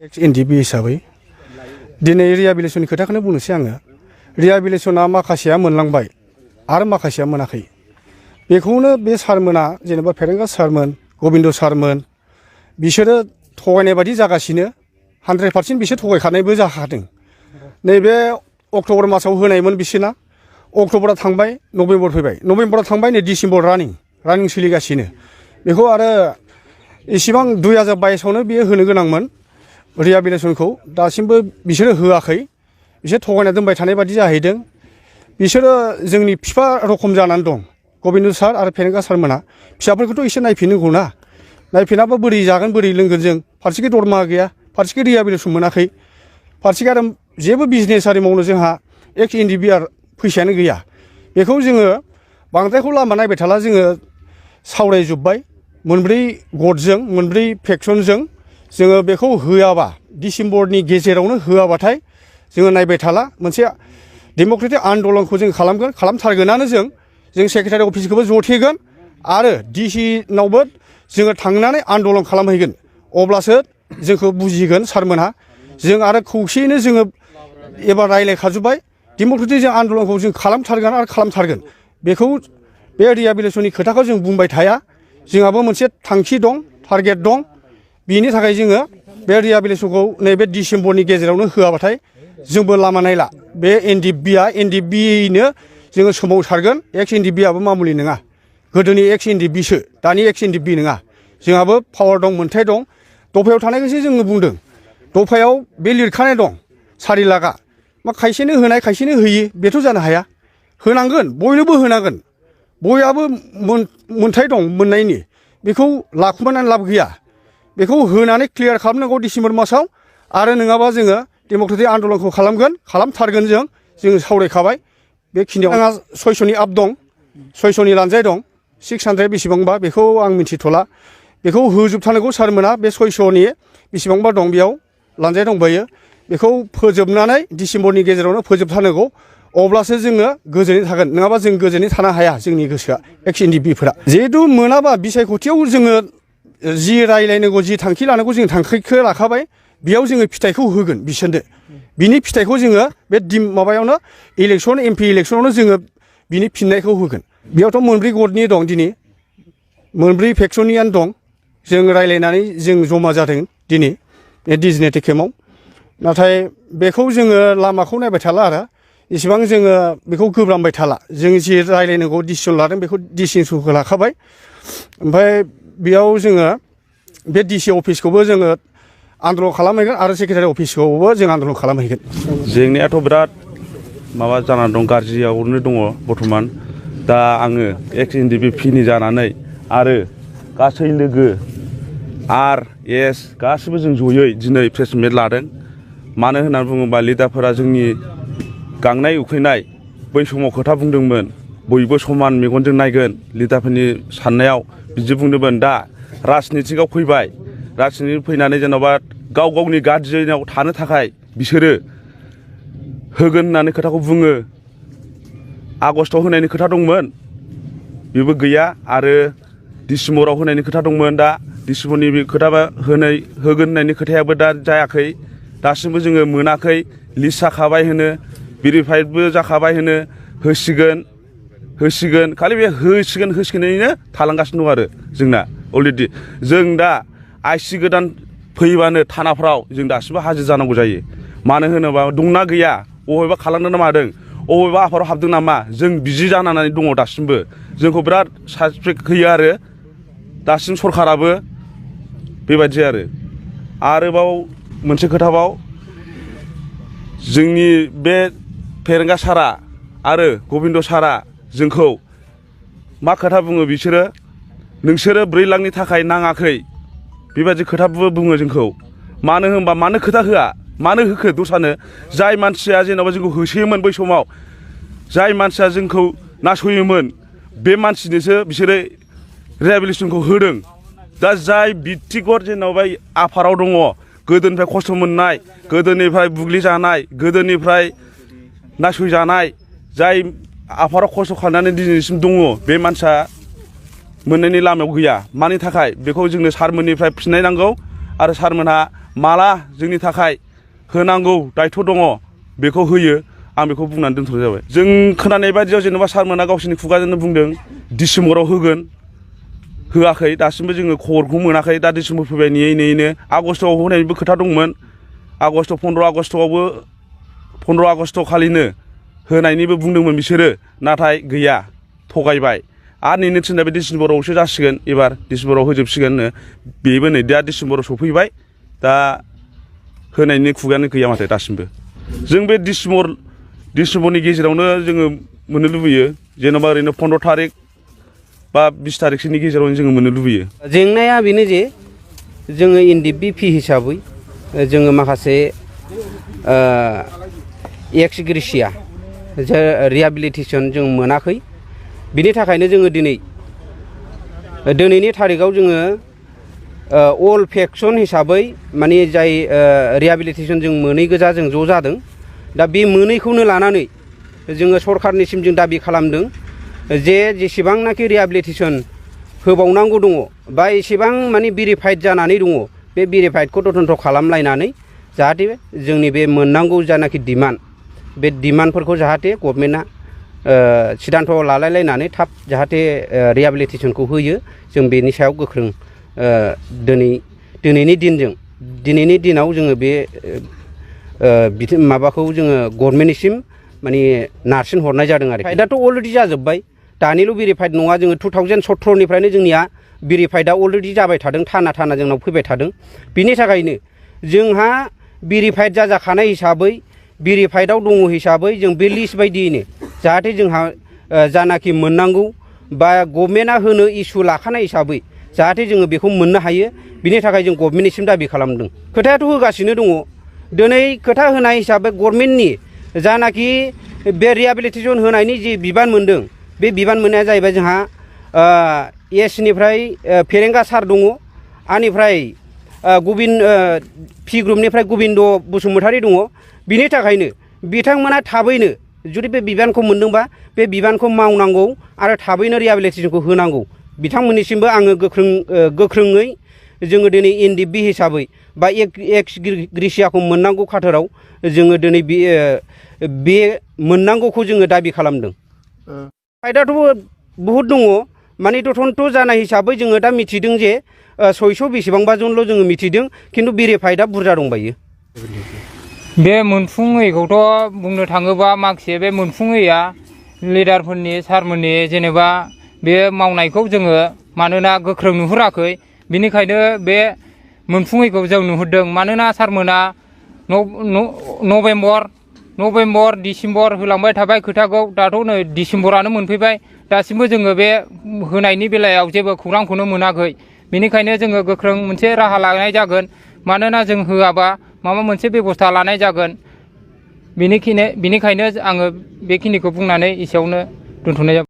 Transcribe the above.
एनडिबि हिसाबै दिनै रिहेबिलिटेसननि खोथाखौनो बुंनोसै आङो। रिहेबिलिटेसना माखासेया मोनलांबाय आरो माखासेया मोनाखै। बेखौनो बे सारमोना जेनेबा फेरेंगा सारमोन, गबिन्द सारमोन बिसोरो थगायनाय बायदि जागासिनो 100% बिसोर थगायखानायबो जाखादों। नैबे अक्ट'बर मासाव होनायमोन बिसोरना। अक्ट'बरा थांबाय, नभेम्बर फैबाय। नभेम्बरा थांबाय, नै डिसेम्बर रानिं सोलिगासिनो। बेखौ आरो इसिबां 2022आवनो बियो होनो गोनांमोन रिहेबिलिटेसनखौ, दासिमबो बिसोरो होआखै। बिसोर थगायना दोनबाय थानाय बायदि जाहैदों। बिसोरो जोंनि बिफा रखम जानानै दं, गबिन्द सार आरो फेरेंगा सारमोना। फिसाफोरखौथ' एसे नायफिननांगौ ना, नायफिनाबा बोरै जागोन बोरै लोंगोन जों। फारसेखै दरमाहा गैया, फारसेखै रिहेबिलिटेसन मोनाखै, फारसेखै आरो जेबो बिजनेस आरि मावनो जोंहा एक्स एनडिबि आर फैसायानो गैया। बेखौ जोङो बांद्रायखौ लामा नायबाय थाला, जोङो सावरायजोब्बाय मोनब्रै गटजों, मोनब्रै फेक्सनजों। जोङो बेखौ होआबा, डिसेम्बरनि गेजेरावनो होआबाथाय जोङो नायबाय थाला। मोनसे डेम'क्रेटिक आन्दलनखौ जों खालामथारगोनानो। जों सेक्रेटारि अफिसखौबो जथेगोन आरो डिसिनावबो जोङो थांनानै आन्दलन खालामहैगोन। अब्लासो जोंखौ बुजिगोन सारमोनहा। जों आरो खौसेयैनो जोङो एबार रायज्लायखाजोब्बाय, डेम'क्रेटिक जों आन्दलनखौ जों खालामथारगोन आरो खालामथारगोन। बेखौ बे रिहेबिलिटेसननि खोथाखौ जों बुंबाय थाया। जोंहाबो मोनसे थांखि दं, टारगेट दं। बिनि थाखाय जोङो बे रिहेबिलिटेसनखौ नैबे डिसेम्बरनि गेजेरावनो होआबाथाय जोंबो लामा नायला। बे एनडिबिनो जोङो सोमावसारगोन। एक्स एनडिबिआबो मामुलि नङा, गोदोनि एक्स एनडिबिसो, दानि एक्स एनडिबि नङा। जोंहाबो पावार दं, मोन्थाय दं। दफायाव थानायखौसो जोङो बुंदों। दफायाव बे लिरखानाय दं 4 लाखआ। मा खायसेनो होनाय खायसेनो होयि बेथ' जानो हाया। होनांगोन, बयनोबो होनांगोन। बयहाबो मोन्थाय दं मोननायनि। बेखौ लाखुमानानै लाब गैया। बेखौ होनानै क्लियार खालामनांगौ डिसेम्बर मासाव। आरो नङाबा जोङो डेम'क्रेटिक आन्दलनखौ खालामथारगोन। जोङो सावरायखाबाय। बेखिनियाव आंहा 600नि आप दं, 600नि लानजाय दं। 600 बेसेबांबा बेखौ आं मिथिथ'ला। बेखौ होजोबथारनांगौ सारमोना। बे 600नि बेसेबांबा दं, बेयाव लानजाय दंबायो। बेखौ फोजोबनानै डिसेम्बरनि गेजेरावनो फोजोबथारनांगौ। अब्लासो जोङो गोजोनै थागोन, नङाबा जों गोजोनै थानो हाया। जोंनि गोसोआ एक्स एनडिबिफोरा जिहेथु मोनाबा बिसायख'थियाव जोङो जि रायज्लायनांगौ, जि थांखि लानांगौ, जों थांखिखौ लाखाबाय। बेयाव जोङो फिथाइखौ होगोन बिसोरनो। बिनि फिथाइखौ जोङो बे माबायावनो इलेक्सन एमपि इलेक्सनावनो जोङो बिनि फिननायखौ होगोन। बेयावथ' मोनब्रै गटनि दं, दिनै मोनब्रै फेक्सननियानो दं। जों रायज्लायनानै जों जमा जादों दिनै डिजिनेटिक केम्पआव। नाथाय बेखौ जोङो लामाखौ नायबाय थाला आरो इसेबां जोङो बेखौ गोब्रामबाय थाला। जों जि रायज्लायनांगौ डिसिसन लादों, बेखौ डिसिसनखौ लाखाबाय। ओमफ्राय बेयाव जोङो बे डिसि अफिसखौबो जोङो आन्दलन खालामहैगोन आरो सेक्रेटारि अफिसखौबो जों आन्दलन खालामहैगोन। जेंनायाथ' बिराद माबा जानानै दं, गाज्रियावनो दङ बर्थमान। दा आङो एक्स एनडिबिनि जानानै आरो गासै लोगो आर.एस. गासिबो जों जयै दिनै प्रेस मिट लादों। मानो होननानै बुङोबा लिडारफोरा जोंनि गांनाय उखैनाय बै समाव खोथा बुंदोंमोन। बयबो समान मेगनजों नायगोन लिडारफोरनि साननायाव बिदि बुंदोंमोन। दा राजनितिकआव फैबाय। राजनितिक फैनानै जेन'बा गाव गावनि गाज्रियाव थानो थाखाय बिसोरो होगोन होननानै खोथाखौ बुङो। आगस्टआव होनायनि खोथा दंमोन, बेबो गैया। आरो डिसेम्बराव होनायनि खोथा दंमोन। दा डिसेम्बरनि बे खोथा होगोन होननायनि खोथायाबो दा जायाखै। दासिमबो जोङो मोनाखै। लिस्ट जाखाबाय होनो, भेरिफाइडबो जाखाबाय होनो, होसिगोन। खालि बे होसिगोनैनो थालांगासिनो दं आरो जोंना अलरेडि। जों दा आइसि गोदान फैबानो थानाफ्राव जों दासिमबो हाजिर जानांगौ जायो। मानो होनोबा दंना गैया, बबेबा खालामदों ना मादों, बबेबा आफादाव हाबदों नामा, जों बिजि जानानै दङ दासिमबो। जोंखौ बिराद सासपेक्ट होयो आरो दासिम सरखाराबो बेबायदि आरोबाव मोनसे खोथाबाव, जोंनि बे फेरेंगा सारा आरो गबिन्द सारा जोंखौ मा खोथा बुङो, बिसोरो नोंसोरो 4 लाखनि थाखाय नाङाखै बेबायदि खोथाबो बुङो जोंखौ। मानो होनबा मानो खोथा होआ, मानो होखो दस्रानो? जाय मानसिया जेन'बा जोंखौ होसोयोमोन बै समाव, जाय मानसिया जोंखौ नासयोमोन, बे मानसिनोसो बिसोरो रिहेबिलिटेसनखौ होदों। दा जाय बित्तिगत जेन'बा आफादाव दङ, गोदोनिफ्राय खस्थ' मोननाय, गोदोनिफ्राय बुग्लिजानाय, गोदोनिफ्राय नासयजानाय, जाय आफादाव खस्थ' खालामनानै दिनैसिम दङ, बे मानसिया मोननायनि लामायाव गैया। मानि थाखाय? बेखौ जोंनो सारमोननिफ्राय फिननाय नांगौ। आरो सारमोनहा माला जोंनि थाखाय होनांगौ दायथ' दङ बेखौ होयो आं बेखौ बुंनानै दोनथ'नाय जाबाय। जों खोनानाय बायदियाव जेनेबा सारमोना गावसोरनि खुगाजोंनो बुंदों डिसेम्बराव होगोन, होआखै दासिमबो जोङो खबरखौ मोनाखै। दा डिसेम्बर फैबाय नेयै नेयैनो आगस्ट'आव होनायनिबो खोथा दंमोन। 15 आगस्ट खालिनो होनायनिबो बुंदोंमोन बिसोरो, नाथाय गैया, थगायबाय। आरो नेनो थिननाय बे डिसेम्बरावसो जासिगोन, एबार डिसेम्बराव होजोबसिगोननो। बेबो नै दा डिसेम्बराव सफैबाय, दा होनायनि खुगायानो गैया माथो दासिमबो। जों बे डिसेम्बरनि गेजेरावनो जोङो मोननो लुबैयो, जेन'बा ओरैनो 15 थारिख बा 20 थारिखसोनि गेजेरावनो जोङो मोननो लुबैयो। जेंनाया बेनो जे जोङो NDBP हिसाबै जोङो माखासे एक्स ग्रेसिया रिहेबिलिटेसन जों मोनाखै। बिनि थाखायनो जोङो दिनैनि थारिखआव जोङो अल फेक्सन हिसाबै माने जाय रिहेबिलिटेसन जों मोनै गोजा जों ज' जादों। दा बे मोनैखौनो लानानै जोङो सरखारनिसिम जों दाबि खालामदों जे जेसेबांनाखि रिहेबिलिटेसन होबावनांगौ दङ बा एसेबां माने भेरिफाइड जानानै दङ, बे भेरिफाइडखौ तदन्त खालामलायनानै जाहाथे जोंनि बे मोननांगौ जानाखि डिमान्ड, बे डिमान्डफोरखौ जाहाथे गभर्नमेन्टआ सिदान्थ लालायलायनानै थाब जाहाथे रिहेबिलिटेसनखौ होयो। जों बेनि सायाव गोख्रों दिनैनि दिनाव जोङो बे माबाखौ जोङो गभर्नमेन्टनिसिम माने नारसिन हरनाय जादों आरो। भेरिफाइडआथ' अलरेडि जाजोब्बाय, दानिल' भेरिफाइड नङा। जोङो 2017निफ्रायनो जोंनिया भेरिफाइडआ अलरेडि जाबाय थादों, थाना जोंनाव फैबाय थादों। बिनि थाखायनो जोंहा भेरिफाइड जाखानाय हिसाबै, भेरिफाइडआव दङ हिसाबै जों बे लिस्ट बायदियैनो जाहाथे जोंहा जानाखि मोननांगौ बा गभर्नमेन्टआ होनो इसु लाखानाय हिसाबै जाहाथे जोङो बेखौ मोननो हायो। बिनि थाखाय जों गभर्नमेन्टनिसिम दाबि खालामदों। खोथायाथ' होगासिनो दङ। दिनै खोथा होनाय हिसाबै गभर्नमेन्टनि जानाखि बे रिहेबिलिटेसन होनायनि जि बिबान मोनदों, बे बिबान मोननाया जाहैबाय जोंहा एसनिफ्राय फेरेंगा सार दङ, आनिफ्राय पि ग्रुपनिफ्राय गबिन्द बसुमतारी दङ। बिनि थाखायनो बिथांमोना थाबैनो जुदि बे बिबानखौ मोनदोंबा बे बिबानखौ मावनांगौ आरो थाबैनो रिहेबिलिटेसनखौ होनांगौ। बिथांमोननिसिमबो आङो गोख्रोङै जोङो दिनै NDB हिसाबै बा एक्स ग्रेसियाखौ मोननांगौ खाथाराव जोङो दिनै बे मोननांगौखौ जोङो दाबि खालामदों। फाइदाथ' बहुद दङ, माने तदन्त जानाय हिसाबै जोङो दा मिथिदों जे 600 बेसेबांबा जनल' जोङो मिथिदों, खिन्थु भेरिफाइडआ बुरजा दंबायो। बे मोनफुङैखौथ' बुंनो थाङोबा माखासे बे मोनफुङैया लिडारफोरनि सारमोननि जेनेबा बे मावनायखौ जोङो मानोना गोख्रों नुहुराखै, बिनिखायनो बे मोनफुङैखौ जों नुहुरदों। मानोना सारमोना नभेम्बर डिसेम्बर होलांबाय थाबाय खोथाखौ। दाथ' नै डिसेम्बरानो मोनफैबाय, दासिमबो जोङो बे होनायनि बेलायाव जेबो खौरांखौनो मोनाखै। बेनिखायनो जोङो गोख्रों मोनसे राहा लानाय जागोन। मानोना जों होआबा माबा मोनसे बेबस्था लानाय जागोन। बेनिखायनो आङो बेखिनिखौ बुंनानै एसेयावनो दोनथ'नाय जाबाय।